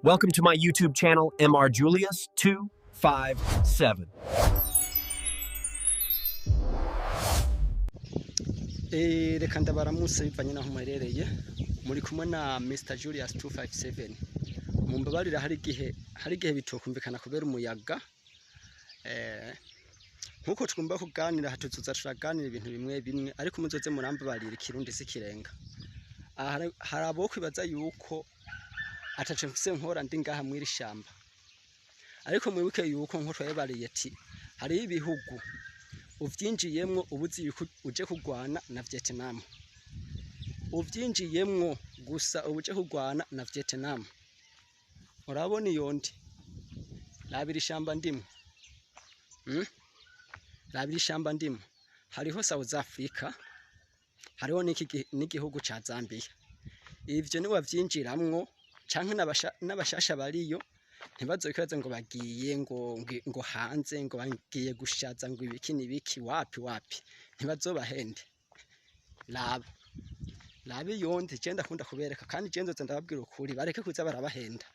Welcome to my YouTube channel, MR Julius 257. Reka ndabaramutse bivanye naho muherereye. Muri kumwe na Mr Julius 257. Mumbabarira, hari igihe bitokumvikana kubera umuyaga. Nkuko twumva kuganira, hatuzuza turaganira ibintu bimwe bimwe, ariko muzoze murambabarira, ikirundi si kirenga. Aha hari abo kwibaza yuko ataco mfise nkora ndi ngaha mw'iri shamba, ariko mwibuke yuko nko twababariye ati hariho ibihugu uvyinjiyemwo ubuzi yuko uje kurwana na Vietnam. Uvyinjiyemwo gusa ubuje kurwana na Vietnam. Urabona iyo ndi, rabira ishamba ndimwo, Rabira ishamba ndimwo. Hariho South Africa, hariho n'igihugu ca Zambia. Ivyo niwavyinjiramwo canke n'abashasha bariyo, ntibazokwibaze ngo bagiye ngo hanze, ngo bagiye gushaza, ngo ibiki n'ibiki. Wapi wapi, ntibazobahende. Raba, raba iyo ndi. Je ndakunda kubereka, kandi je nzoza ndababwira ukuri, bareke kuza barabahenda,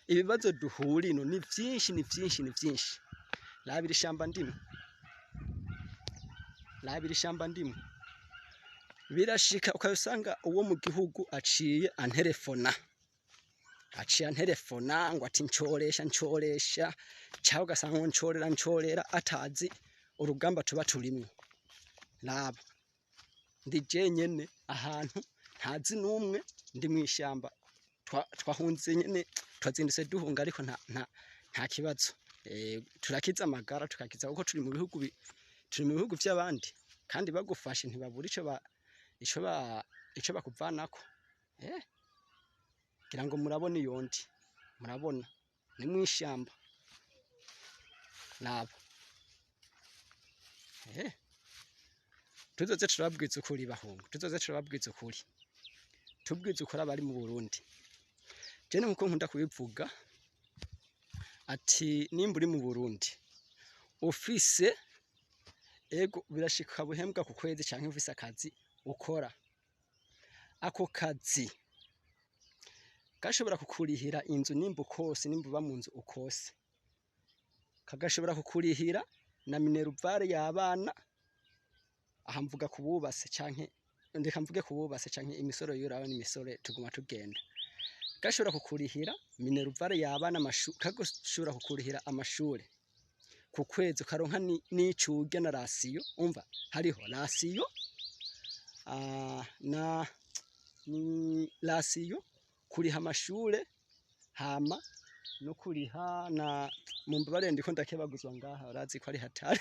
Ibibazo duhura ino ni vyinshi, ni vyinshi, ni vyinshi. Raba iri shamba ndimwo, raba iri shamba ndimwo. Birashika ukabisanga uwo mu gihugu aciye anterefona, aciye anterefona ngo ati ncoresha, ncoresha, cyangwa ugasanga ngo ncorera, ncorera, atazi urugamba tuba turimwo. Raba, ndi jenyene ahantu ntazi n'umwe, ndi mw'ishamba. Twahunze nyene, twazindutse duhunga, ariko nta kibazo. Turakiza amagara, tukakiza kuko turi mu bihugu vy'abandi, kandi bagufashe ntibabura ico bakuvanako. Ngira ngo murabona iyo ndi, murabona ni mw'ishamba. Raba. Tuzoze turababwiza ukuri, bahungu, tuzoze turababwiza ukuri, tubwize ukuri abari mu Burundi. Je nkuko nkunda kubivuga ati nimba uri mu Burundi ufise, ego, birashika buhembwa ku kwezi, canke ufise akazi ukora, ako kazi gashobora kukurihira inzu nimba ukose, nimba uba mu nzu ukose, kagashobora kukurihira na minerval y'abana. Aha mvuga kububase, canke ndeka mvuge kububase, canke imisoro yuraba n'imisore tuguma tugenda. Gashobora kukurihira minerval y'abana, kagashobora kukurihira amashure ku kwezi, ukaronka n'ico urya na ration. Umva, hariho ration, na ni ration, kuriha amashure, hama no kuriha na, mumbabarire, ndiko ndakebaguzwa ngaha, urazi ko ari hatari.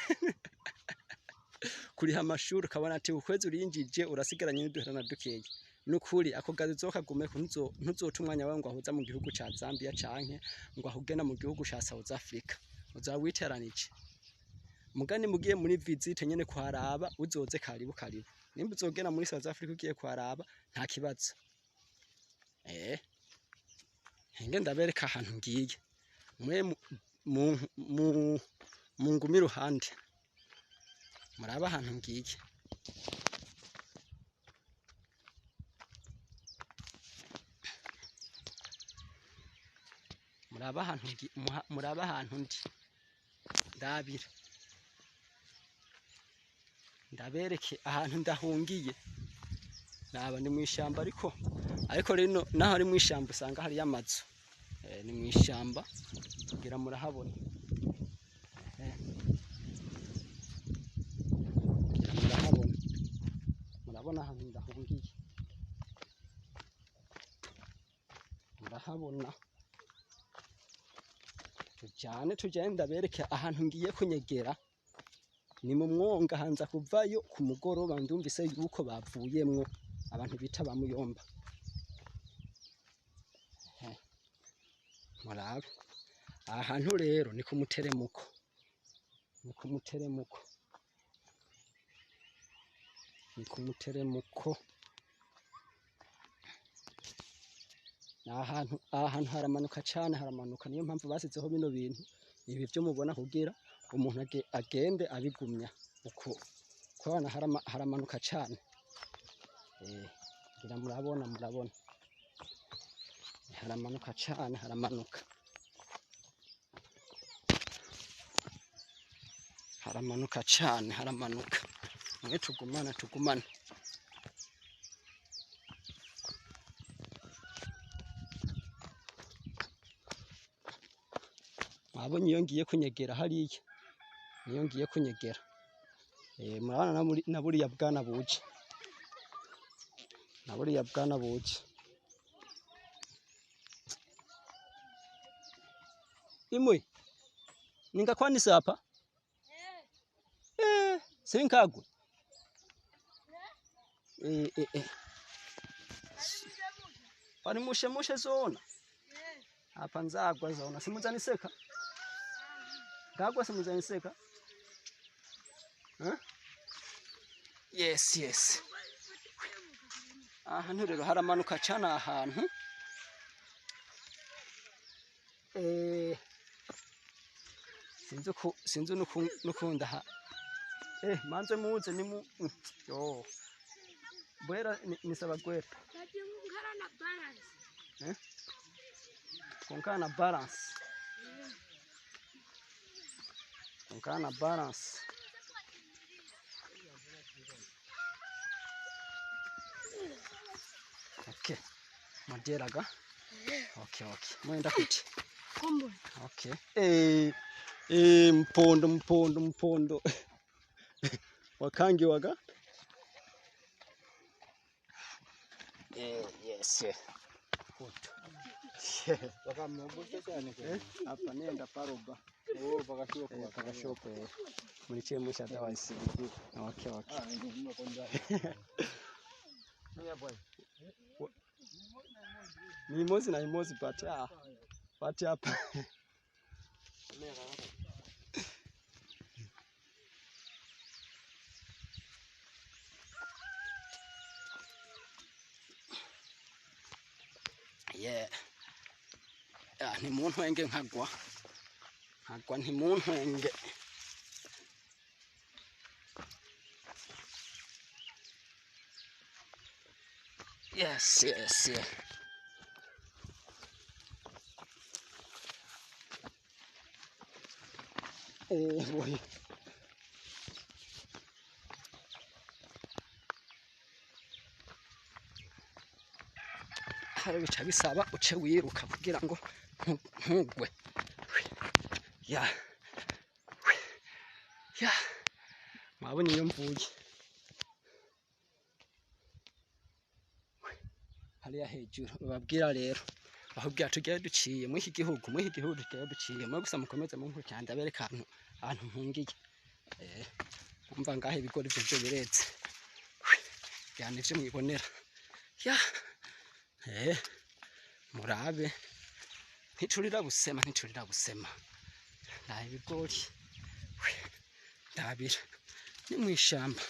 Kuriha amashuri, ukabona ati ukwezi urinjije urasigaranye n'uduhera na dukeya. Nukuri ako gazi uzokagumeko, ntuzota umwanya wawe ngo ahuza mu gihugu ca Zambia canke ngo ahugena mu gihugu ca South Africa, uzaba witeranije. Mugani mugiye muri visite nyene kuharaba, uzoze karibu karibu. Nimba uzogenda muri South Africa ugiye kuharaba, nta kibazo. Nge ndabereka ahantu ngiye, mwe mungumi iruhande, murabe ahantu ngiye. Murabe ahantu ndi. Ndabira ndabereke ahantu ndahungiye. Naba ni mw'ishamba, ariko rino naho ari mw'ishamba usanga hariyo amazu. Ni mw'ishamba, ngira murahabona. Ngira murahabona, murabona ahantu ndahungiye, murahabona. Tujane, tujane, ndabereke ahantu ngiye kunyegera. Ni mu mwonga, hanza kuvayo ku mugoroba. Ndumvise yuko bavuyemwo abantu bita ba Muyomba. Murabe aha hantu rero, ni ku muteremuko, ni ku muteremuko, ni ku muteremuko. Ni ahantu, aha hantu haramanuka cane, haramanuka. Niyo mpamvu basizeho bino bintu ibi vyo mubona, kugira umuntu agende abigumya uko kubona. Haramanuka cane. Ngira murabona, murabona. Haramanuka cane, haramanuka, haramanuka cane, haramanuka. Mwe tugumana, tugumana. Mwabonye iyo ngiye kunyegera hariya, niyo ngiye kunyegera. Murabona na buriya bwana buje, na buriya bwana buje. Imwe ningakwanisa apa sinkagwe. Pari mushe mushe zona apa nzagwa zona simuzaniseka ngagwa simuzaniseka. Yes, yes. Ahantu rero haramanuka cyane ahantu. Sinzi nukunda ha. Manze muze ni mu yo. Bwera nisaba gwera. Kunkana balance. Kunkana balance. Kunkana balance. Okay. Moderaga. Okay, okay. Mwenda kuti. Kombo. Okay. Mpondo, mpondo, mpondo. Wakangi waga. Yes. Good. Hapa nenda paroba. Oh, pakashopo. Pakashopo. Muliche musha otherwise. Okay, okay. Ni imozi na imozi but but hapa. Yeah. Ni muntu wenge nkagwa. Nkagwa nti muntu wenge. Yes, yes, yeah. Boy. Hari bica bisaba uce wiruka kugira ngo ntugwe. Ya. Ya. Mwabonye iyo mvuye. Hariya hejuru bababwira rero ahubwo tugiye duciye muri iki gihugu, muri iki gihugu tugiye duciye mwe gusa mukomeze munkurikirane ndabereka ahantu mpungiye. Umva ngahe ibigori byo biretse. Ya nivyo mwibonera. Ya. Murabe ntiturira busema, ntiturira busema. Nta ibigori ndabira ni mwishamba.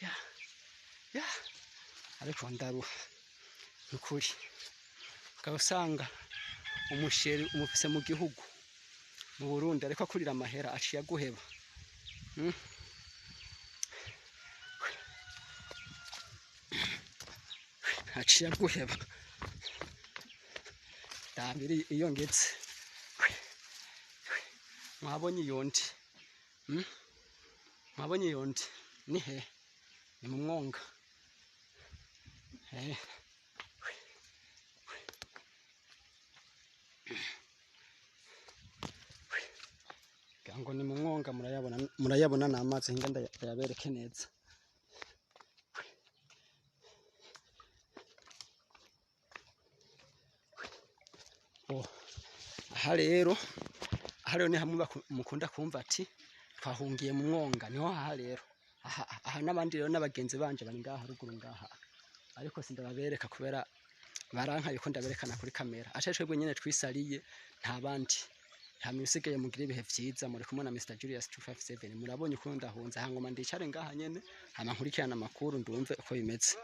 Ya. Ya. Ariko ndaruha nukuri. Ukabusanga umusheri umufise mu gihugu mu Burundi ariko akurira amahera aciye aguheba. Aciye aguheba. Ndabiri iyo ngetse. Mwabonye iyo ndi. Mwabonye iyo ndi. Ni he? Ni mu mwonga. Ngo ni mu mwonga murayabona, murayabona n'amazi hinga ndayabereke neza. Oh, aha rero ni hamwe mukunda kumva ati twahungiye mu mwonga, niho aha rero. Aha n'abandi rero n'abagenzi banje bari ngaha ruguru ngaha. Ariko sindababereka kubera barankaye ko ndaberekana kuri kamera. Aca twebwe nyene twisariye nta bandi. Hamwe usigaye mugira ibihe vyiza muri kumwe na Mr Julius 257. Murabonye uko ndahunze hangoma ndicare ngaha nyene hama nkurikirana amakuru ndumve uko bimeze.